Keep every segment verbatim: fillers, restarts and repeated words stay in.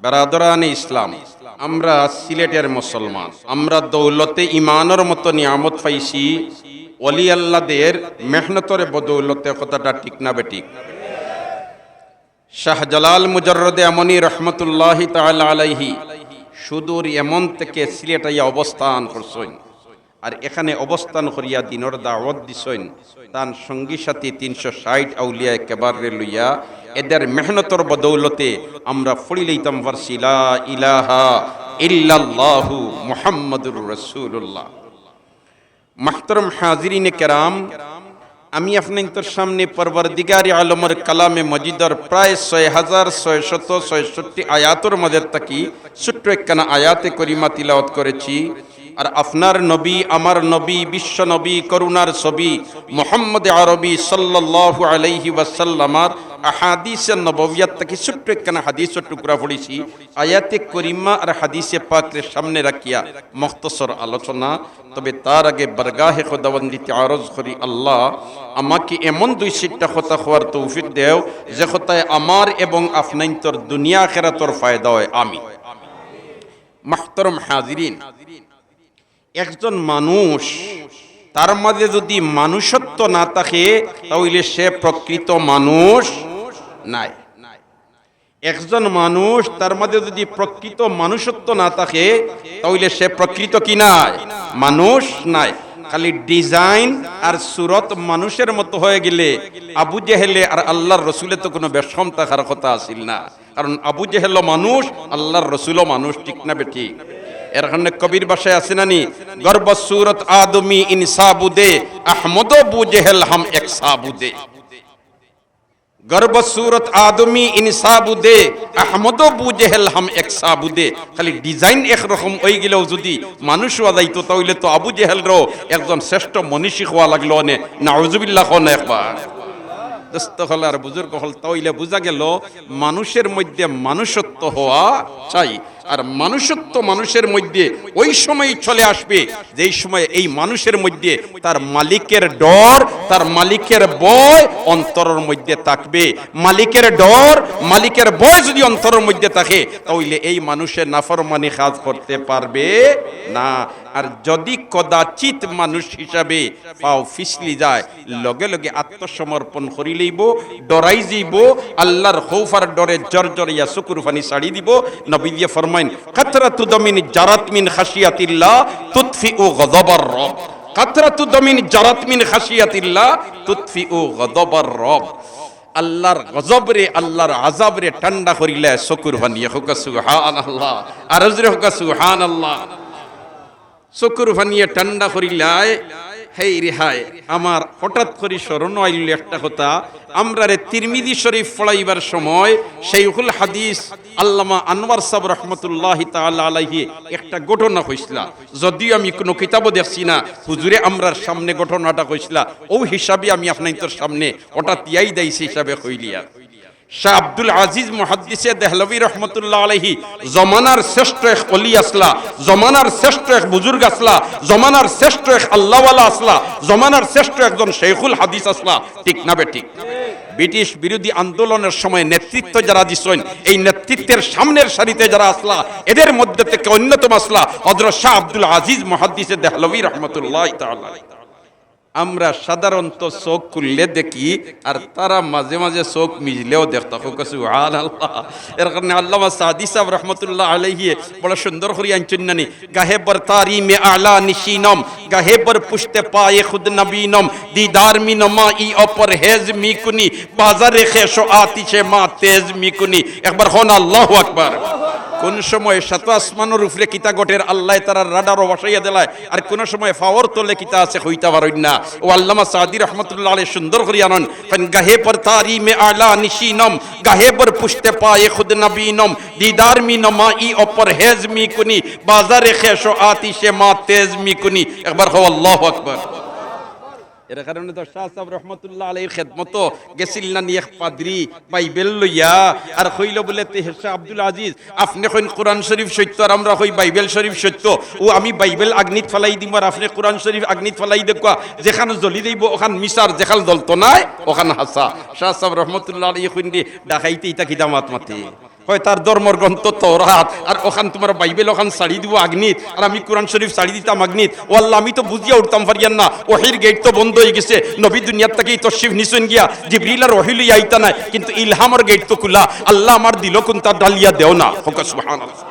বারাদরানে ইসলাম, আমরা সিলেটের মুসলমান, আমরা দৌলতে ইমানর মতো নিয়ামত পাইছি অলি আল্লাদের মেহনতর বদৌলতে, কথাটা ঠিক না বেঠিক? শাহজালাল মুজাররদে আমনি রহমতুল্লাহি তাআলা আলাইহি সুদূর ইয়েমন থেকে সিলেট আইয়া অবস্থান করছইন। আর এখানে অবস্থান করিয়া দিনর দাওয়াত দিছইন, তান সঙ্গী সাথী তিনশো ষাইট আউলিয়ায়ে কেবাররে লইয়া, এদের মেহনতর বদৌলতে আমরা পড়িলাইতাম পারছি লা ইলাহা ইল্লাল্লাহু মুহাম্মাদুর রাসূলুল্লাহ। মুহতারাম হাজিরিনে কেরাম, আমি আপনাইন্তর সামনে পরওয়ারদিগারে আলমর কালামে মজিদর প্রায় ছয় হাজার ছয়শত ছয়ষট্টি আয়াতর মাঝে থাকি ছোট্ট একখানা আয়াতে করিমা তিলাওয়াত করেছি। আর আপনার নবী, আমার নবী, বিশ্ব নবী, করুণার ছবি, মুহাম্মদ আরবি সাল্লাল্লাহু আলাইহি ওয়াসাল্লামার আহাদিসে নববিয়াত থাকি ছোট্ট একখানা হাদিসর টুকরা পড়ছি। আয়াতে করিমা আর হাদিসে পাকরে সামনে রাখিয়া মুখতসর আলোচনা। তবে তার আগে বারগাহে খোদাবন্দিতে আরজ করি, আল্লাহ আমাকে এমন দুই চাইরটা কথা কওয়ার তৌফিক দেও, যে কথায় আমার এবং আপনাইন্তর দুনিয়া আখেরাতর ফায়দা হয়। আমিন। মুহতারাম হাজিরিন, একজন মানুষ, তার মাঝে যদি মানুষত্ব না থাকে, তাহলে সে প্রকৃত মানুষ নায়। একজন মানুষ, তার মাঝে যদি প্রকৃত মানুষত্ব না থাকে, তাহলে সে প্রকৃত কি নায়? মানুষ নায়। খালি ডিজাইন আর সুরত মানুষের মতো হয়ে গেলে আবু জেহেলে আর আল্লাহর রসুলে তো কোনো বেশকম থাকার কথা আছিল না। কারণ আবু জেহেলও মানুষ, আল্লাহর রসুলও মানুষ, ঠিক না বেঠিক? এর কারণে কবির ভাষায় আছে না নি, "গর্ব সুরত আদমি ইনসাবুদে, আহমদ বু জেহেল হাম এক সাবুদে।" গর্ব সুরত আদমি ইনসাবুদে, আহমদ বু জেহেল হাম এক সাবুদে। খালি ডিজাইন একরকম হয়ে গেলেও যদি মানুষ হওয়া যাইতো, তাহলে তো আবু জেহেলরও একজন শ্রেষ্ঠ মনীষী হওয়া লাগলো অনে। নাউজুবিল্লাহ, কও না একবার। দোস্ত হল আর বুজুর্গ হল, তাহলে বুঝা গেল মানুষের মধ্যে মানুষত্ব হওয়া চাই। আর মানুষত্ব মানুষের মধ্যে ওই সময় চলে আসবে, যেই সময় এই মানুষের মধ্যে তার মালিকের ডর, তার মালিকের ভয় অন্তরের মধ্যে থাকবে। মালিকের ডর, মালিকের ভয় যদি অন্তরের মধ্যে থাকে, তাহলে এই মানুষে নাফরমানি কাজ করতে পারবে না। আর যদি কদাচিৎ মানুষ হিসাবে পাও ফিসলি যায়, লগে লগে আত্মসমর্পণ করি লইব, ডরাই যাইব, আল্লাহর খৌফ আর ডরে জরজরিয়া চকুর পানি ছাড়ি দিব। নবীজি ফরমাইন, "কাতরাতু দামিন জারাত মিন খাশিয়াতিল্লাহ তুতফিউ গযবার রব।" কাতরাতু দামিন জারাত মিন খাশিয়াতিল্লাহ তুতফিউ গযবার রব। আল্লাহর গজবরে, আল্লাহর আযাবরে ঠান্ডা করিলায় চকুর পানিয়ে। কউক্কা সুবহানাল্লাহ। আরো জোরে কউক্কা সুবহানাল্লাহ। চকুর পানিয়ে ঠান্ডা করিলায়। হেই রে হায়, আমার হঠাৎ করি স্মরণ আইল একটা কথা। আমরারে তিরমিজি শরীফ পড়াইবার সময় শাইখুল হাদিস আল্লামা আনোয়ার সাহেব রহমতুল্লাহি তাআলা আলাইহি একটা ঘটনা কইছলা, যদিও আমি কোনো কিতাবও দেখছি না। হুজুরে আমরার সামনে ঘটনাটা কইছলা, অউ হিসাবে আমি আপনাইন্তর সামনে ওটা তিয়াই দাইছি হিসাবে কইলিয়ার। শাহ আব্দুল আজিজ মুহাদ্দিসে দেহলভী রহমতুল্লাহ আলাইহি জমানার শ্রেষ্ঠ এক অলি আছলা, জমানার শ্রেষ্ঠ এক বুজুর্গ আছলা, জমানার শ্রেষ্ঠ এক আল্লাহওয়ালা আছলা, জমানার শ্রেষ্ঠ একজন শেখুল হাদিস আছলা, ঠিক না বেঠিক? ব্রিটিশ বিরোধী আন্দোলনের সময় নেতৃত্ব যারা দিছইন, এই নেতৃত্বের সামনের সারিতে যারা আছলা, এদের মধ্যে থেকে অন্যতম আছলা হযরত শাহ আব্দুল আজিজ মুহাদ্দিসে দেহলভী রহমতুল্লাহ তাআলা। আমরা সাধারণত চোখ খুললে দেখি, আর তারা মাঝে মাঝে চোখ মিজলেও দেখতা। কউক্কা সুবহানাল্লাহ। এর কারণে আল্লামা সাদি সাহেব রহমতুল্লাহ আলাইহি বড় সুন্দর করি আনছইন নানি, "গাহে বর তারি মে আলা নিশিনম, গাহে বর পুশতে পায়ে খুদ নবীনম, দিদার মি নমা ই অপর হেজ মি কুনি, বাজারে খেশো আতিশে মা তেজ মি কুনি।" একবার কও না আল্লাহু আকবার। কোন সময় সাত আসমানর উপরে কিতা ঘটের আল্লায় তারার রাডারও বসাইয়া দিলায়, আর কোন সময় পাওর তলে কিতা আছে কইতা পারইন না। অউ আল্লামা সাদি রহমতুল্লাহ আলাইহি সুন্দর করি আনইন, কইন, "গাহে পর তারি মে আলা নিশিনম, গাহে পর পুশতে পায়ে খুদ নবীনম, দিদার মি নমা ই অপর হেজ মি কুনি, বাজারে খেশো আতিশে মা তেজ মি কুনি।" একবার কও আল্লাহু আকবার। এর কারণে তো শাহ সাহেব রহমতুল্লাহ আলাইহির খেদমতো গেছিল নানি এক পাদ্রি বাইবেল লইয়া, আর কইল বুলে, "তে হে শাহ আব্দুল আজিজ, আপনে কইন কোরআন শরীফ সত্য, আর আমরা কই বাইবেল শরীফ সত্য। অউ আমি বাইবেল আগ্নিত ফালাই দিমু, আর আপনে কোরআন শরীফ আগ্নিত ফালাই দেউক্কা, যেখান জ্বলি যাইবো অখান মিছা, আর যেখান জ্বলতো নায় অখান হাছা।" শাহ সাহেব রহমতুল্লাহ আলাইহি কইন, "ডাকাইতে ইতা কিতা মাত মাতে?" কয়, "তার ধর্মর গ্রন্থ তৌরাত, আর অখান তুমার বাইবেল, অখান ছাড়ি দিবো আগ্নিত, আর আমি কুরআন শরীফ ছাড়ি দিতাম আগ্নিত। ও আল্লাহ, আমি তো বুঝিয়া উঠতাম পারিয়ার না, ওহির গেইট তো বন্ধ অইগেছে, নবী দুনিয়াত থাকি তশরিফ নিছইন গিয়া, জিবরিল আর ওহি লইয়া আইতা নায়, কিন্তু ইলহামর গেইট তো খুলা। আল্লাহ, আমার দিলো কুনতা ডালিয়া দেও না।" কউক্কা সুবহানাল্লাহ।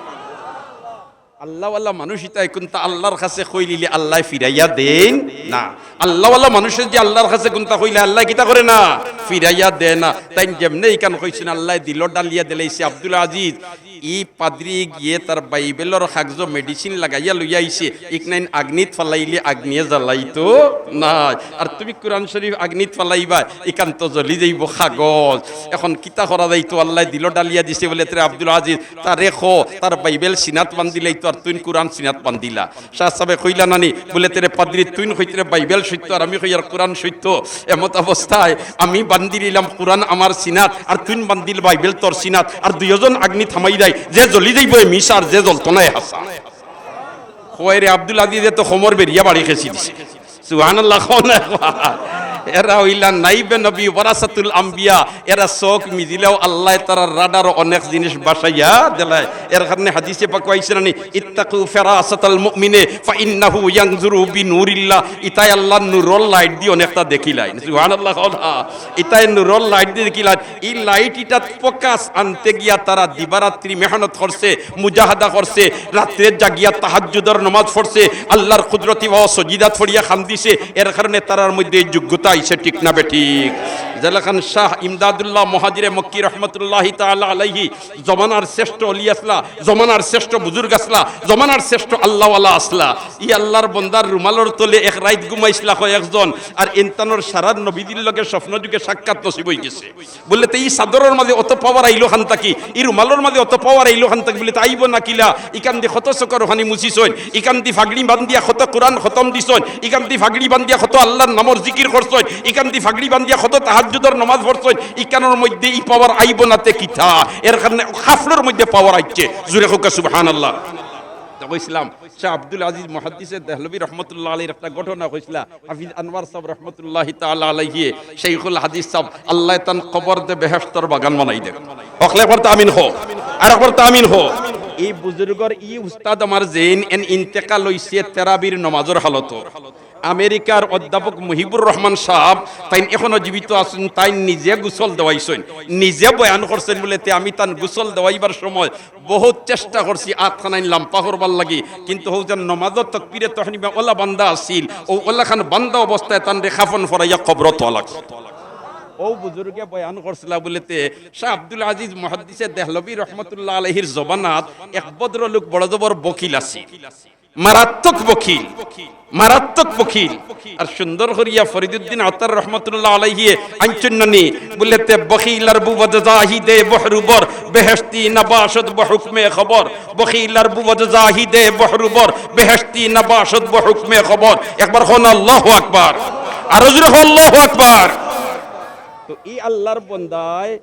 আল্লাহওয়ালা মানুষ ইতায় কুনতা আল্লাহর কাছে কইলিলে আল্লায় ফিরাইয়া দেইন না। আল্লাহওয়ালা মানুষে যে আল্লাহর কাছে কুনতা কইলে আল্লায় কিতা করে না? ফিরাইয়া দেয় না। তাইন যেমনে ইখান কইছইন, আল্লায় দিলো ডালিয়া দিলাইছে। আব্দুল আজিজ, ই পাদ্রি গিয়া তার বাইবেলর কাগজো মেডিসিন লাগাইয়া লইয়া আইছে, ইখান আগ্নিত ফালাইলে আগ্নিয়ে জ্বালাইতো না। আর তুমি কুরআন শরীফ আগ্নিত ফালাইবায়, ইখান তো জ্বলি যাইবো কাগজ। অখন কিতা করা যাইতো? আল্লায় দিলো ডালিয়া দিছে বুলে, তে রে আব্দুল আজিজ, তারে কও, তার বাইবেল সিনাত বান্ধিলাইতো, আর তুইন কুরআন সিনাত বান্ধিলা। শাহ সাবে কইলা নানি, বুলে, "তে রে পাদ্রি, তুইন কইতে রে বাইবেল সত্য, আর আমি কইয়ার কুরআন সত্য। এমত অবস্থায় আমি বান্ধিলিলাম কুরআন আমার সিনাত, আর তুইন বান্ধিল বাইবেল তোর সিনাত, আর দুইওজন আগ্নিত হামাই যাই, যে জ্বলি যাইবো এ মিছা, আর যে জ্বলতো না এ হাছা।" কয় রে আব্দুল আজিজে তো কমর বেরিয়া বাড়ি খেছি দিছে। সুবহানাল্লাহ কও না একবার। এরা অইলা নাইবে নবী, ওয়ারাসাতুল আম্বিয়া। এরা চউখ মিজিলেও আল্লায় তারার রাডারো অনেক জিনিস বাসাইয়া দিলায়। এর কারণে হাদিসে পাকো আইছে নানি, "ইত্তাকু ফিরাসাতাল মুমিনে ফাইন্নাহু ইয়ানজুরু বিনুরিল্লাহ।" ইতায় আল্লাহর নূরর লাইট দি অনেকটা দেখিলাইন। সুবহানাল্লাহ কও না। ইতায় নূরর লাইট দি দেখিলাইন। ই লাইট ইটাত ফোকাস আনতে গিয়া তারা দিবারাত্রি মেহনত করছে, মুজাহাদা করছে, রাত্রে জাগিয়া তাহাজ্জুদর নমাজ পড়ছে, আল্লাহর কুদরতি পাও সজিদাত পড়িয়া কান্দিছে। এর কারণে তারার মধ্যে এই যোগ্যতা আইছে, ঠিক না বেঠিক? যেলাখান শাহ ইমদাদুল্লাহ মুহাজিরে মক্কি রহমতুল্লাহি তাআলা আলাইহি জমানার শ্রেষ্ঠ অলি আছলা, জমানার শ্রেষ্ঠ বুজুর্গ আছলা, জমানার শ্রেষ্ঠ আল্লাহওয়ালা আছলা। ই আল্লাহর বন্দার রুমালর তলে এক রাইত ঘুমাইছলা কয়েকজন, আর ইনতানর সারার নবীজির লগে স্বপ্ন যুগে সাক্ষাৎ নসিব অইগেছে। বুলে, "তে ই চাদরর মাঝে অত পাওয়ার আইলো কান থাকি, ই রুমালর মাঝে অত পাওয়ার আইলো কান থাকি?" বুলে, "তে আইবো না কিলা? ইকান দি কত চকুর পানি মুছিছইন, ইকান দি ফাগড়ি বান্ধিয়া কত কোরআন খতম দিছইন, ইকান দি ফাগড়ি বান্ধিয়া কত আল্লাহর নামর জিকির করছইন, ইকান দি ফাগড়ি বান্ধিয়া কত তাহাজ্জুদর নমাজ পড়ছইন, ইকানর মধ্যে ই পাওয়ার আইবো না তে কিতা?" এর কারণে কাফলর মধ্যে পাওয়ার আইছে। জুরে কউক্কা সুবহানাল্লাহ। তে কইছলাম, শাহ আব্দুল আজিজ মুহাদ্দিসে দেহলভী রহমতুল্লাহ আলাইহির একটা ঘটনা কইছলা। হাফিজ আনোয়ার সাব রহমতুল্লাহি তাআলা আলাইহি, শাইখুল হাদিস সাব, আল্লায় তান কবররে বেহেশতর বাগান বানাই দেউক। হকলে একবার তে আমিন কও, আর একবার তে আমিন কও। ই বুজুর্গর ই উস্তাদ আমার যেইন এন ইন্তেকাল অইছে তেরাবির নমাজর হালতো। আমেরিকার অধ্যাপক মুহিবুর রহমান সাব, তাইন এখনো জীবিত আছইন, তাইন নিজে গোসল দেওয়াইছইন, নিজে বয়ান করছইন বুলে, তে আমি তান গোসল দেওয়াইবার সময় বহুত চেষ্টা করছি আতখানাইন লাম্বা করবার লাগি, কিন্তু হউ যেন নমাজর তকবিরে তহরিমে অলা বান্ধা আছিল, অউ অলাখান বান্ধা অবস্থায় তানরে কাফন পরাইয়া কবরো থওয়া লাগছে। অউ বুজুর্গে বয়ান করছলা বুলে তে, শাহ আব্দুল আজিজ মুহাদ্দিসে দেহলভী রহমতুল্লাহ আলাইহির জমানাত এক ভদ্রলোক বড় জবর বখিল আছিল, মারাত্মক বখিল, মারাত্মক বখিল। আর সুন্দর করিয়া ফরিদুদ্দিন আতার রহমতুল্লাহ আলাইহি আনছইন নানি, বুলে তে, "বখিল আর বুবদ জাহিদে বহরুবর, বেহেশতি নবাসত বহুকমে খবর।" বখিল আর বুবদ জাহিদে বহরুবর, বেহেশতি নবাসত বহুকমে খবর। একবার কও না আল্লাহু আকবার, আরো জুরে কও আল্লাহু আকবার। তো ই আল্লাহর বন্দায়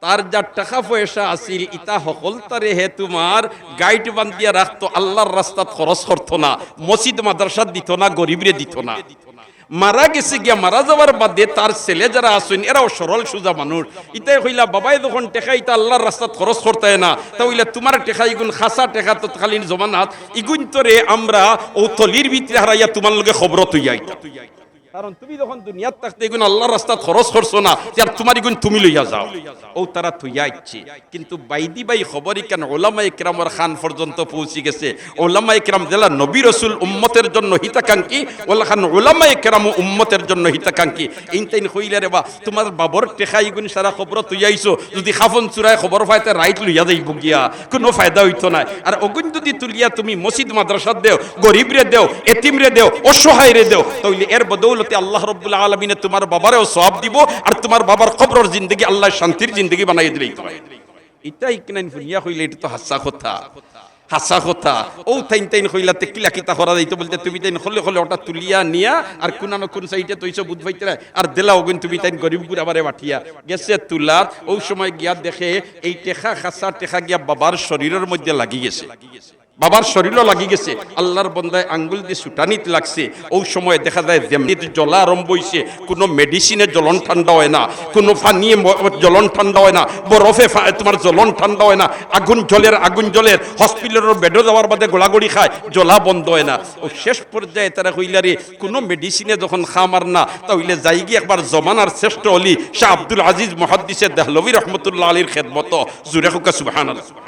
তার যা টেকা পয়সা আছিল, ইতা হকলতারে হে তুমার গাইট বান্ধিয়া রাখতো, আল্লাহর রাস্তাত খরচ করতো না, মসজিদ মাদ্রাসাত দিতো না, গরিবরে দিতো না। মারা গেছে গিয়া, মারা যাওয়ার বাদে তার ছেলে যারা আছইন, এরাও সরল সুজা মানুষ। ইতায় কইলা, "বাবায় যখন টেকা ইতা আল্লাহর রাস্তাত খরচ করতায় না, তা অইলে তুমার টেকা ইগুন খাসা টেকা তৎকালীন জমানাত, ইগুন তরে আমরা অউ থলির ভিতরে হারাইয়া তুমার লগে কবরো থইয়া আইতাম।" কারণ তুমি যখন দুনিয়াত থাকতে ইগুন আল্লাহর রাস্তাত খরচ করছো না, তে আর তুমার ইগুন তুমি লইয়া যাও। অউ তারা থইয়া আইছে। কিন্তু বাইদি বাই খবর ইখান উলামায়ে কেরামর কান পর্যন্ত পৌঁছি গেছে। উলামায়ে কেরাম যেলা নবী রসুল উম্মতের জন্য হিতাকাঙ্ক্ষী, অলাখান উলামায়ে কেরামও উম্মতের জন্য হিতাকাঙ্ক্ষী। ইনতাইন কইলা, "রে বা, তুমার বাবার টেকা ইগুন সারা কবরো থইয়া আইছো, যুদি কাফন চুরায় খবর পায় তে রাইত লইয়া যাইবো গিয়া।" কুনু ফায়দা অইতো নায়। আর অগুন যুদি তুলিয়া তুমি মসজিদ মাদ্রাসাত দেও, গরিবরে দেও, এতিমরে দেও, অসহায়রে দেও, তা অইলে এর বদৌলতে আল্লাহ রব্বুল আলামিনে তুমার বাবারেও সওয়াব দিবো, আর তুমার বাবার কবরর জিন্দেগি আল্লায় শান্তির জিন্দেগি বানাইয়া দিলাইতো। ইতা ইকনাইন হুনিয়া কইলে, "ইটা তো হাছা কথা, হাছা কথা।" অউ তাইন তাইন কইলা, "তে কিলা কিতা করা যাইতো?" বুলতে, "তুমি তাইন খলে খলে অটা তুলিয়া নিয়া আর কুনানো কুন সাইডে থইছো বুঝ পাইতে নায়, আর দেলা অগুন তুমি তাইন গরিব গুরাবারে বাটিয়া।" গেছে তুলাত, অউ সময় গিয়া দেখে এই টেকা, খাসা টেকা গিয়া বাবার শরীরর মধ্যে লাগি গেছে। বাবার শরীরও লাগি গেছে, আল্লাহর বন্দায় আঙ্গুল দি ছুটানিত লাগছে। অউ সময় দেখা যায় যেমনি জ্বলা আরম্ভ অইছে, কুনু মেডিসিনে জ্বলন ঠান্ডা অয় না, কুনু পানিয়ে ম-, জ্বলন ঠান্ডা অয় না, বরফে ফা-, তুমার জ্বলন ঠান্ডা অয় না, আগুন জ্বলের, আগুন জ্বলের, হসপিটালর বেডো যাওয়ার বাদে গোড়াগড়ি খায়, জ্বলা বন্ধ অয় না। অউ শেষ পর্যায়ে তারা কইলা রে, কুনু মেডিসিনে যখন কাম আর না, তা অইলে যাইগি একবার জমানার শ্রেষ্ঠ অলি শাহ আব্দুল আজিজ মুহাদ্দিসে দেহলভী রহমতুল্লাহ আলাইহির খেদমতো। জুরে কউক্কা সুবহানাল্লাহ।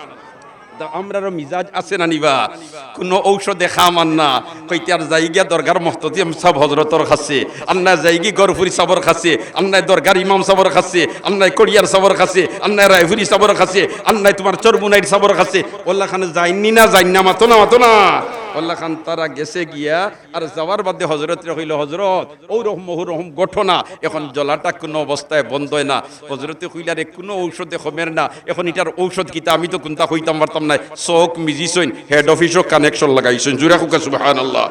দা-, আমরারও মিজাজ আছে না নি বা? কুনু ঔষধে কাম আর না, কইতে আর যাইগিয়া দরগার মুহতাসিম সাব হজরতর কাছে, আর নায় যাইগি গহরপুরি সাবর কাছে, আর নায় দরগার ইমাম সাবর কাছে, আর নায় কড়িয়ার সাবর কাছে, আর নায় রায়পুরি সাবর কাছে, আর নায় তুমার চরমুনাইর সাবর কাছে। অউলাখান যাইননি না, যাইন না, মাতো না, মাতো না। অউলাখান তারা গেছে গিয়া, আর যাওয়ার বাদে হজরতরে কইলো, "হজরত, অউ রকম, অউ রকম ঘটনা, এখন জ্বলাটা কুনু অবস্থায় বন্ধ অয় না।" হজরতে কইলা, "রে, কুনু ঔষধে কমের না, এখন ইটার ঔষধ কিতা?" আমি তো কুনতা কইতাম পারতাম নায়। চউখ মিজিছইন, হেড অফিসও কানেকশন লাগাইছইন। জুরে কউক্কা সুবহানাল্লাহ।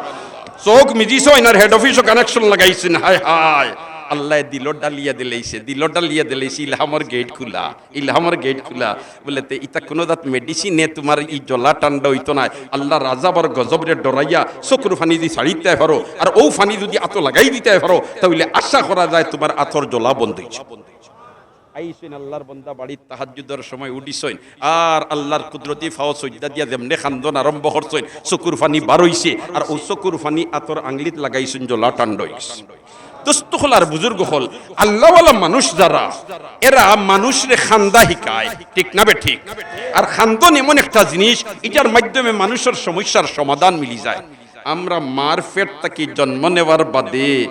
চউখ মিজিছইন আর হেড অফিসও কানেকশন লাগাইছইন। হায় হায়, আল্লায় দিলো ডালিয়া দিলাইছে, দিলো ডালিয়া দিলাইছে, ইলহামর গেইট খুলা। ইলহামর গেইট খুলা। বলে, "তে ইতা কুনু জাত মেডিসিনে তুমার ই জ্বলা ঠান্ডা অইতো নায়। আল্লার আজাব আর গজবরে ডরাইয়া চকুর পানি যুদি ছাড়ি দিতায় পারো, আর অউ পানি যুদি আতো লাগাই দিতায় পারো, তা অইলে আশা করা যায় তুমার আতর জ্বলা বন্ধ অইছে।" আইছইন আল্লার বন্দা বাড়িত, তাহাজ্জুদর সময় উঠিছইন, আর আল্লার কুদরতি পাও সইজদা দিয়া যেমনে কান্দন আরম্ভ করছইন, চকুর পানি বার অইছে, আর অউ চকুর পানি আতর আংলিত লাগাইছইন, জ্বলা ঠান্ডা অইছে। দোস্ত অকল আর বুজুর্গ অকল, আল্লাওয়ালা মানুষ যারা, এরা মানুষরে কান্দা হিকায়, ঠিক না বেঠিক? আর কান্দন এমন একটা জিনিস, ইটার মাধ্যমে মানুষর সমস্যার সমাধান মিলি যায়। আমরা মার পেট থাকি জন্ম নেওয়ার বাদে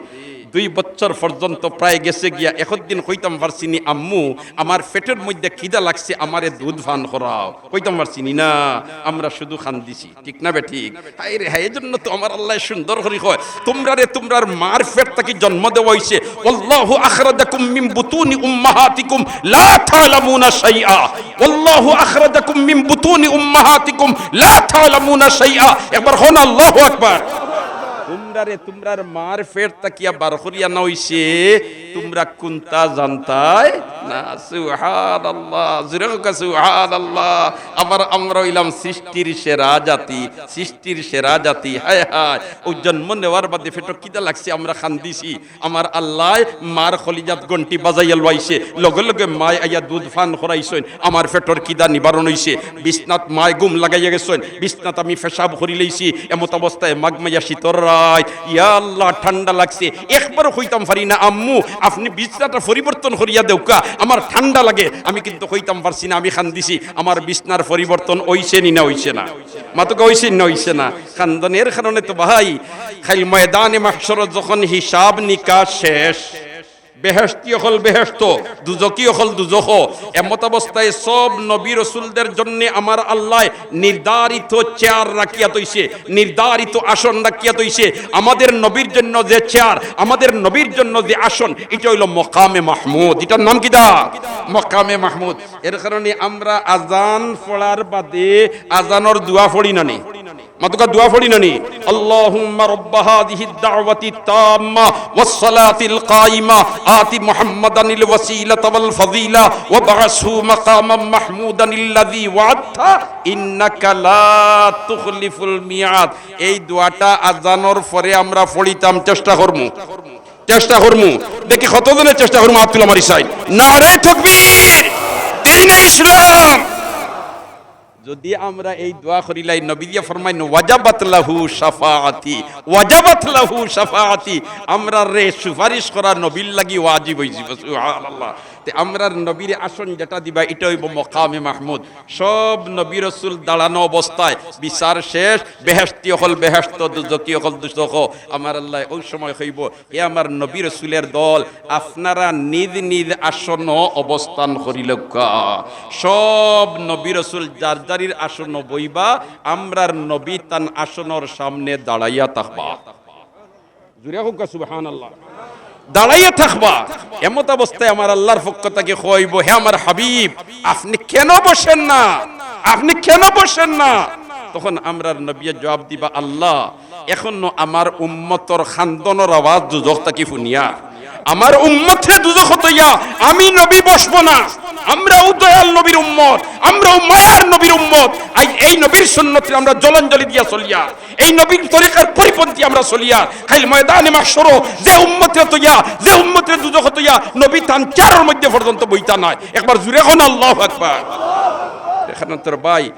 দুই বছর পর্যন্ত প্রায় গেছে গিয়া, একদিন কইতাম পারছি নি, "আম্মু, আমার পেটর মধ্যে খিদা লাগছে, আমারে দুধ পান করাও।" কইতাম পারছি নি না, আমরা শুধু কান্দিছি। ঠিক না বেঠিক? হায় রে হায়, এজন্য তো আমার আল্লায় সুন্দর করি কয়, "তুমরারে তুমরার মার পেট থাকি জন্ম দেওয়া অইছে। ওয়াল্লাহু আখরাজাকুম মিন বুতুনি উম্মাহাতিকুম লা তা'লামুনা শাইআ। ওয়াল্লাহু আখরাজাকুম মিন বুতুনি উম্মাহাতিকুম লা তা'লামুনা শাইআ।" একবার কও না, "আল্লাহু আকবার।" তুমরারে তুমরার মার পেট থাকিয়া বার করি আনা অইছে, তুমরা কুনতা জানতায় না। সুবহানাল্লাহ, জুরে কউক্কা সুবহানাল্লাহ। আবার আমরা অইলাম সৃষ্টির সেরা জাতি, সৃষ্টির সেরা জাতি। হায় হায়, অউ জন্ম নেওয়ার বাদে পেটো খিদা লাগছে, আমরা কান্দিছি। আমার আল্লায় মার কলিজাত ঘন্টি বাজাইয়া লওয়াইছে, লগে লগে মায় আইয়া দুধ পান করাইছইন, আমার পেটর খিদা নিবারণ অইছে। বিছনাত মায় ঘুম লাগাইয়া গেছইন, বিছনাত আমি পেশাব করি লইছি। এমত অবস্থায় মাঘ মাইয়া শীতর রাইত, ইয়া আল্লাহ, ঠান্ডা লাগছে। একবারও কইতাম পারি না, "আম্মু, আপনে বিছনাটা পরিবর্তন করিয়া দেউক্কা, আমার ঠান্ডা লাগে।" আমি কিন্তু কইতাম পারছি না, আমি কান্দিছি। আমার বিছনার পরিবর্তন অইছে নি না অইছে না? মাতউক্কা, অইছে নি না অইছে না? কান্দনের কারণে তো ভাই, কাইল ময়দানে মাহশরত যখন হিসাব নিকাশ শেষ, বেহেশতি অকল বেহেশত, দুজখি অকল দুজখ। এমত অবস্থায় সব নবী রসুলদের জন্যে আমার আল্লায় নির্ধারিত চেয়ার রাখিয়া থইছে, নির্ধারিত আসন রাখিয়া থইছে। আমাদের নবীর জন্য যে চেয়ার, আমাদের নবীর জন্য যে আসন, ইটা অইলো মকামে মাহমুদ। ইটার নাম কিতা? মকামে মাহমুদ। এর কারণে আমরা আজান পড়ার বাদে আজানর দোয়া পড়ি না নি? মাতউক্কা, দোয়া পড়ি না নি? اللهم رب هذه الدعوة التامة والصلاة القائمة آت محمدا الوسيلة والفضيلة وابعثه مقاما محمودا الذي وعدته إنك لا تخلف الميعاد। এই দোয়াটা আজানর পরে আমরা পড়িতাম, চেষ্টা করমু, চেষ্টা করমু। দেখি কতজনে চেষ্টা করমু, আত তুলা মারি চাই। নারায়ে তাকবীর, দ্বীনে ইসলাম। যদি আমরা এই দোয়া করিলাই, নবীয়ে ফরমাইন, "ওয়াজাবাত লাহু শাফাআতি, ওয়াজাবাত লাহু শাফাআতি।" আমরারে সুপারিশ করা নবীর লাগি ওয়াজিব অইযিবো। সুবহানাল্লাহ। তে আমরার নবীর আসন যেটা দিবা, ইটা অইবো মকামে মাহমুদ। সব নবী রসুল দাঁড়ানো অবস্থায় বিচার শেষ, বেহেশতি অকল বেহেশত, দুজখি অকল দুজখ। আমার আল্লায় অউ সময় কইবো, "হে আমার নবী রসুলের দল, আপনারা নিজ নিজ আসন অবস্থান করিলউক্কা।" সব নবী রসুল যার যারির আসন বইবা, আমরার নবী তান আসনর সামনে দাঁড়াইয়া থাকবা। জুরে কউক্কা সুবহানাল্লাহ। দাঁড়াইয়া থাকবা। এমত অবস্থায় আমার আল্লাহর পক্ষ থাকি কইবো, "হে আমার হাবিব, আপনে কেনে বসেন না? আপনে কেনে বসেন না?" তখন আমরার নবীয়ে জবাব দিবা, "আল্লাহ, এখনো আমার উম্মতর কান্দনর আওয়াজ দুজখ থাকি হুনিয়ার, আমার উম্মতরে দুজখো থইয়া আমি নবী বসবো না। আমরাও দয়াল নবীর উম্মত, আমরাও মায়ার নবীর উম্মত। আইজ এই নবীর সুন্নতরে আমরা জলাঞ্জলি দিয়া চলিয়ার, এই নবীর তরিকার পরিপন্থী আমরা চলিয়ার। কাইল ময়দানে মাহশরো যে উম্মতরে থইয়া, যে উম্মতরে দুজখো থইয়া নবী তান চেয়ারর মধ্যে পর্যন্ত বইতা নায়। একবার জুরে কও না, আল্লাহু আকবার। এখানে তোর ভাই,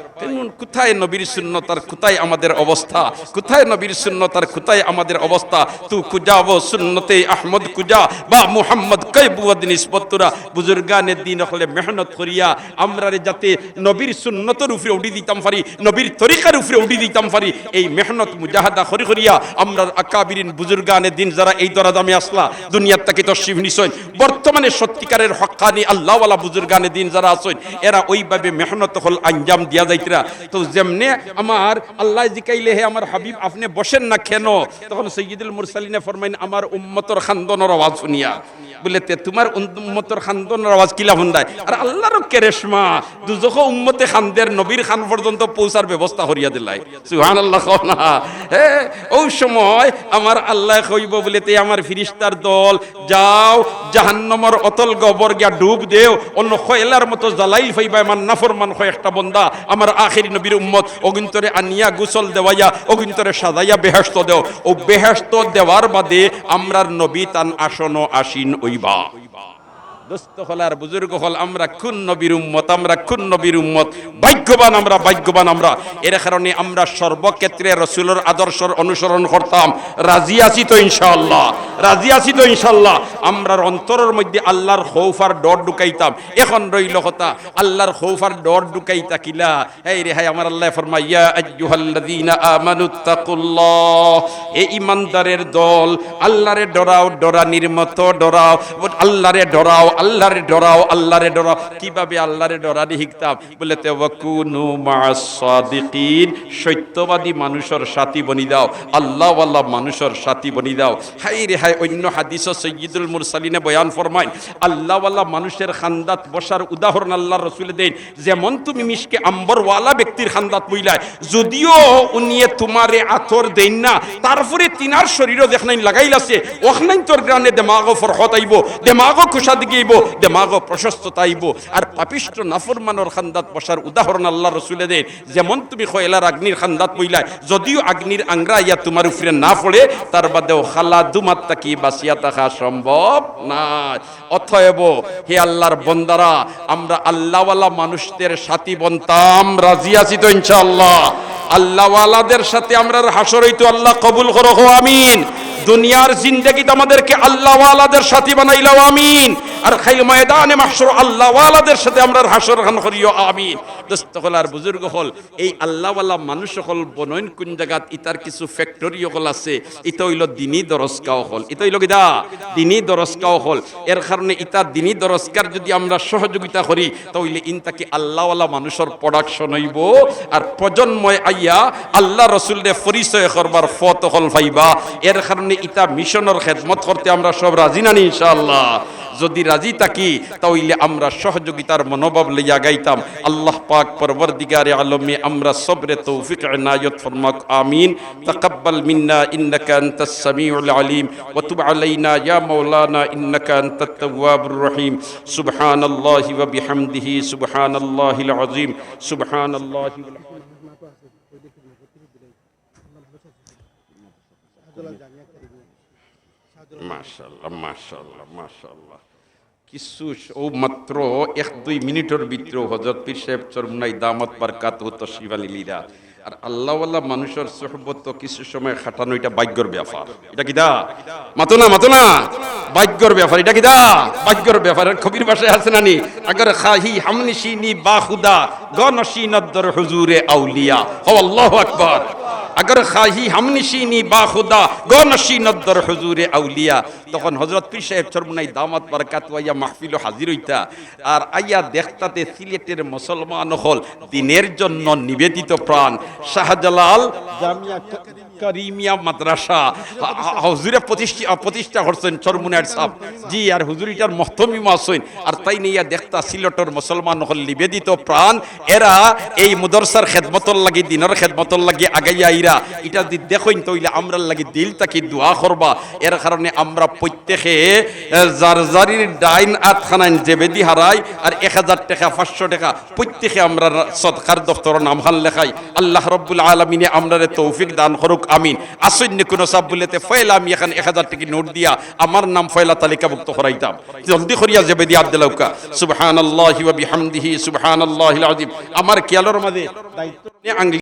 কোথায় নবীর সুন্নত আর কোথায় আমাদের অবস্থা? কোথায় নবীর সুন্নত আর কোথায় আমাদের অবস্থা? তু কুজা ও সুন্নতে আহমদ কুজা বা মুহাম্মদ কই বুয়াদ নিসবত তোরা। বুজুর্গানে দিন অকলে মেহনত করিয়া আমরারে যাতে নবীর সুন্নতর উপরে উঠি দিতাম পারি, নবীর তরিকার উপরে উঠি দিতাম পারি, এই মেহনত মুজাহাদা করি করিয়া আমরার আকাবিরিন বুজুর্গানে দিন যারা এই দরাদামে আসলা, দুনিয়ার তাকি তশরিফ নিছইন, বর্তমানে সত্যিকারের হক্কানি আল্লাহওয়ালা বুজুর্গানে দিন যারা আছইন, এরা ওইভাবে মেহনত অকল আঞ্জাম দিয়া যাইতরা। তো যেমনে আমার আল্লাহ জিকাইলে, "হে আমার হাবিব, আপনে বসেন না কেন?" তখন সৈয়দুল মুরসালিনে ফরমাইন, "আমার উম্মতর খান্দনর আওয়াজ শুনিয়া।" বুলে, "তে তুমার উন-, উম্মতর খান্দনর আওয়াজ কিলা হুনরায়?" আর আল্লাহর কেরেশমা, দুজখো উম্মতে খান্দের নবীর খান পর্যন্ত পৌঁছার ব্যবস্থা করিয়া দিলাই। সুবহানাল্লাহ কও না। হে, ওই সময় আমার আল্লাহ কইব বুলে, "তে আমার ফিরিস্তার দল, যাও, জাহান্নামর অতল গবর গিয়া ডুব দেও, অন্য কয়লার মতো জ্বালাইল পাইবা, আমার নাফরমান কয়েকটা বন্দা, আমার আখেরি নবীর উম্মত, অগুইন্তরে আনিয়া গোসল দেওয়াইয়া, অগুইন্তরে সাজাইয়া বেহেশত দেও।" ও বেহেশত দেওয়ার বাদে আমরার নবী তান আসনো আসীন অইবা। দোস্ত অকল আর বুজুর্গ অকল, আমরা কোন নবীর উম্মত, আমরা কোন নবীর উম্মত? ভাগ্যবান আমরা, ভাগ্যবান আমরা। এর কারণে আমরা সর্বক্ষেত্রে রসুলর আদর্শর অনুসরণ করতাম। রাজি আছি তো ইনশাআল্লাহ? রাজি আছি তো ইনশাআল্লাহ? আমরার অন্তরর মধ্যে আল্লাহর খৌফ আর ডর ঢুকাইতাম। এখন রইল কথা, আল্লাহর খৌফ আর ডর ঢুকাইতা কিলা? এই রে হায়, আমার আল্লাহ ফরমায়, "ইয়া আইয়ুহাল্লাযীনা আমানুত্তাকুল্লাহ", হে ইমানদারের দল, আল্লাহরে ডরাও, ডরানির মতো ডরাও, আল্লাহরে ডরাও, আল্লাহরে ডরাও, আল্লাহরে ডরাও। কিভাবে আল্লাহরে ডরানি শিখতাম? বুলে, "তে ওয়াকুনু মা'আস সাদিকিন", সত্যবাদী মানুষর সাথী বনি যাও, আল্লাহওয়ালা মানুষর সাথী বনি যাও। হায় রে হায়, অন্য হাদিসও সৈয়দুল মুরসালিনে বয়ান ফরমাইন, আল্লাহওয়ালা মানুষের খান্দাত বসার উদাহরণ আল্লাহর রসুলে দেইন, যেমন তুমি মিশকে আম্বরওয়ালা ব্যক্তির খান্দাত বইলায়, যদিও উনিয়ে তুমারে আতর দেইন না, তারপরে তিনার শরীরও যেখানাইন লাগাইল আছে, ওখানাইন তোর গ্রানে দেমাগও ফরহত আইবো, দেমাগও কুশাদগি আইবো, দেমাগও প্রশস্ততা আইবো। আর পাপিষ্ঠ নাফরমানর খান্দাত বসার উদাহরণ আল্লাহর রসুলে দেইন, যেমন তুমি কয়লার আগ্নির খান্দাত বইলায়, যদিও আগ্নির আংরা আইয়া তুমার উপরে না পড়ে, তার বাদেও খালা দুমাত তাকি বাঁচিয়া থাকা সম্ভব নায়। অতএব, হে আল্লাহর বন্দারা, আমরা আল্লাহওয়ালা মানুষদের সাথী বনতাম, রাজি আছি তো ইনশাআল্লাহ? আল্লাহওয়ালাদের সাথে আমরার হাশর অইতো, আল্লাহ কবুল করো, কও আমিন। দুনিয়ার জিন্দেগিত আমাদেরকে আল্লাহওয়ালাদের সাথী বানাইলাও, আমিন। আর কাইল ময়দানে মাহশর আল্লাহওয়ালাদের সাথে আমরার হাশর খান করিও, আমিন। দোস্ত অকল আর বুজুর্গ অকল, এই আল্লাহওয়ালা মানুষ অকল বনইন কোন জাগাত? ইতার কিছু ফ্যাক্টরি অকল আছে। ইতা অইলো দিনী দরসগা অকল। ইতা অইলো কিতা? দিনী দরসগা অকল। এর কারণে ইতা দিনী দরসগার যদি আমরা সহযোগিতা করি, তা অইলে ইন থাকি আল্লাহওয়ালা মানুষর প্রোডাকশন অইবো। আর প্রজন্ময় আইয়া আল্লাহ রসুলরে পরিচয় করবার পথ অকল পাইবা। এর কারণে ইতা মিশনর খেদমত করতে আমরা সব রাজি নানি ইনশাআল্লাহ? যদি রাজি থাকি, তা অইলে আমরা সহযোগিতার মনোভাব লইয়া আগাইতাম। আল্লাহ পাক পরওয়ারদিগারে আলমে আমরা সবরে তৌফিক এনায়ত ফরমাক, আমিন। تقبل منا إنك أنت السميع العليم وتب علينا يا مولانا إنك أنت التواب الرحيم. سبحان الله وبحمده، سبحان الله العظيم، سبحان الله والحمد لله. মাশাআল্লাহ, মাশাআল্লাহ, মাশাআল্লাহ। কিছু স-, ও মাত্র এক দুই মিনিটর ভিতরে হযরত পীর সাহেব চরমুনাই দামাত বারকাতুহু তশরিফ আনিলিরা। আর আল্লাহওয়ালা মানুষর সোহবত তো কিছু সময় খাটানো, এটা ভাগ্যর ব্যাপার। এটা কিতা? মাতো না, মাতো না। ভাগ্যর ব্যাপার, এটা কিতা? ভাগ্যর ব্যাপার। আর কবির ভাষায় আছে না নি? "আগর খাহি হামনিশিনি বা খুদা, গ নশিনত দর হুজুরে আউলিয়া।" হো, আল্লাহু আকবার। "আগর খাহি হামনিশিনি বা খুদা, গ নশিনত দর হুজুরে আউলিয়া।" তখন হযরত পীর সাহেব চরমুনাই দামাত বারকাতুহু আইয়া মাহফিলো হাজির অইতা, আর আইয়া দেখতা তে সিলেটের মুসলমান অকল দিনের জন্য নিবেদিত প্রাণ শাহজালাল জামিয়া কা-, কারিমিয়া মাদ্রাসা, আ-, আ-, হুজুরে প্রতিষ্ঠি-, আ, প্রতিষ্ঠা করছইন চরমুনাইর সাহেব। জি, আর হুজুর ইটার মুহতামিম আছইন। আর তাইন আইয়া দেখতা সিলেটর মুসলমান অকল নিবেদিত প্রাণ, এরা এই মাদ্রাসার খেদমতর লাগি, দিনর খেদমতর লাগি আগাইয়া আইরা। ইটা যদি দেখইন, তাইলে আমরার লাগি দিল থাকি দোয়া করবা। এর কারণে আমরা প্রত্যেকে, এ, যার যারির ডাইন আতখানাইন যেবেদি হারাই, আর এক হাজার টেকা, পাঁচশো টেকা, প্রত্যেকে আমরার সদকার দফতরো নামখান লেখাই। আল্লাহ রব্বুল আলামিনে আমরারে তৌফিক দান করুক, আমিন। আসইন নি কুনু সাব বুলে তে, ফয়লা আমি এখান এক হাজার টেকি নোট দিয়া আমার নাম ফয়লা তালিকাভুক্ত করাইতাম। জলদি করিয়া যেবেদি আত দিলাউক্কা। সুবহানাল্লাহি ওয়া বিহামদিহি, সুবহানাল্লাহিল আযীম। আমার খেয়ালর মাঝে দায়িত্ব নিয়া আঙ্গুল